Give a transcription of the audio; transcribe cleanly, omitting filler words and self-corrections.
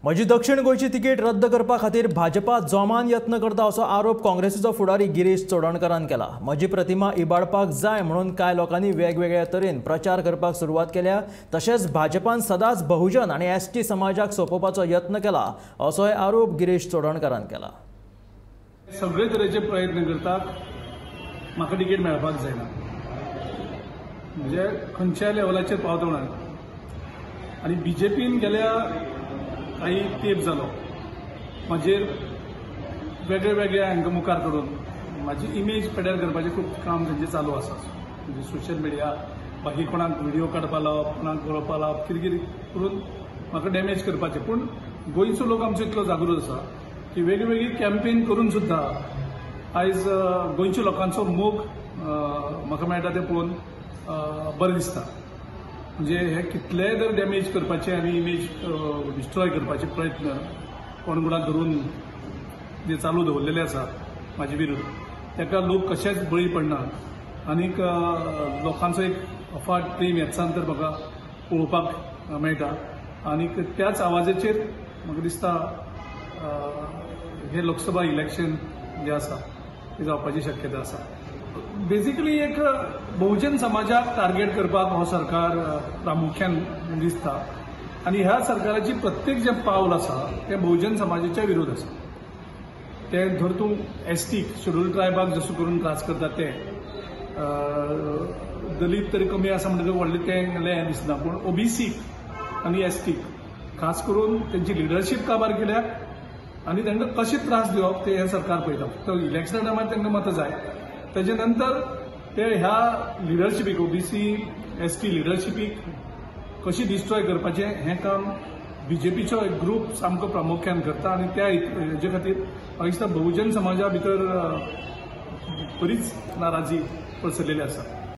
म्हजी दक्षिण गोंयची तिकीट रद्द करपा खातीर भाजपा जोमान यत्न करता असो आरोप काँग्रेसीचो फुडारी गिरीश चोडणकारान केला। म्हजी प्रतिमा इबाडपाक जाय म्हणून कांय लोकांनी वेगवेगळ्या तरेन प्रचार करपाक सुरवात केल्या। तशेंच भाजपान सदांच बहुजन आनी एसटी समाजाक सोंपोवपाचो यत्न केला असोय आरोप गिरीश चोडणकारान केला। सगळे तरेचे प्रयत्न करतात, म्हाका तिकीट मेळपाक जायना, म्हणजे खंयच्या लेवलाचेर पावता म्हणून। आनी बीजेपीन गेल्या काही तेप जालो म्हाजेर वेगळे वेगळे हांकां मुखार करून म्हाजी इमेज पेड्यार करपाचें खूब काम तेंचें चालू आसा। म्हणजे सोशल मिडिया बाकी कोणाक व्हिडियो काडपा लावप, कोणाक बरोवपा लावप, कितें कितें करून म्हाका डॅमेज करपाचें। पूण गोंयचो लोक आमचो इतलो जागृत आसा की वेगळी कॅम्पेन करून सुद्दां आयज गोंयच्या लोकांचो मोग म्हाका मेळटा तें पळोवन बरें दिसता। म्हणजे हे कितलेय जर डॅमेज करपाचे आनी इमेज डिस्ट्रॉय करपाचे प्रयत्न कोण कोणाक धरून जे चालू दवरलेले आसा म्हाजे विरुद्ध, ताका लोक कशेच बळी पडना। आनीक लोकांचो एक अफाट प्रेम ह्याचान तर म्हाका पळोवपाक मेळटा। आनीक त्याच आवाजाचेर म्हाका दिसता हे लोकसभा इलेक्शन जें आसा तें जावपाची शक्यता आसा। बेसिकली एक बहुजन समाजाक टार्गेट करपाक हो सरकार प्रामुख्यान दिसता आनी ह्या सरकाराची प्रत्येक जें पावल आसा तें बहुजन समाजाच्या विरोध आसा। तें धर तूं एस टी शेड्यूल ट्रायबाक जसो करून त्रास करता ते दलीत तरी कमी आसा म्हणटकच व्हडलें तें हें दिसना, पूण ओबीसी आनी एस टी खास करून तेंची लिडरशीप काबार केल्या आनी तांकां कशें त्रास दिवप तें हें सरकार पळयता। फक्त इलेक्शना टायमार तांकां मतां जाय, तेजे नंतर ते ह्या लिडरशिपीक ओबीसी एस टी लिडरशिपीक कशी डिस्ट्रॉय करपाचें हें काम बीजेपीचो एक ग्रूप सामको प्रामुख्यान करता। आनी त्या हेजे खातीर म्हाका दिसता बहुजन समाजा भितर बरीच नाराजी पसरलेली आसा।